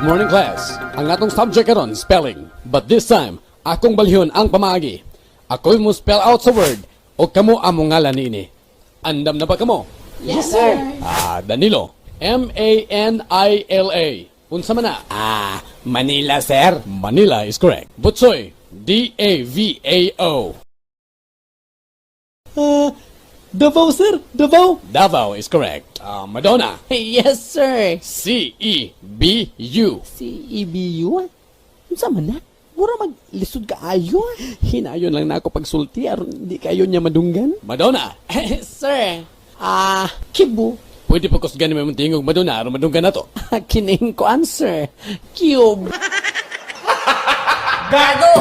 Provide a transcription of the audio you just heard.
Good morning, class. Ang atong subject karon, spelling. But this time, akong balhyon ang pamaagi. Ako'y mo spell out sa word o kamo ang mongalan niini. Andam na ba kamo? Yes, sir. Ah, Danilo. Manila. Unsa man na? Ah, Manila, sir. Manila is correct. Butsoy. Davao. Ah, Davao, sir. Davao. Davao is correct. Ah, Madonna. Yes, sir. Cebu. CEBU? Unsa man na? Mura maglisod kaayo. Hinayon lang na ako pagsulti aron di kayo niya madunggan. Madonna. Sir. Ah, Kibu. Pwede pa kusgan mo tingog, Madonna, aron madunggan na to. Kining ko sir. Cube. Gago!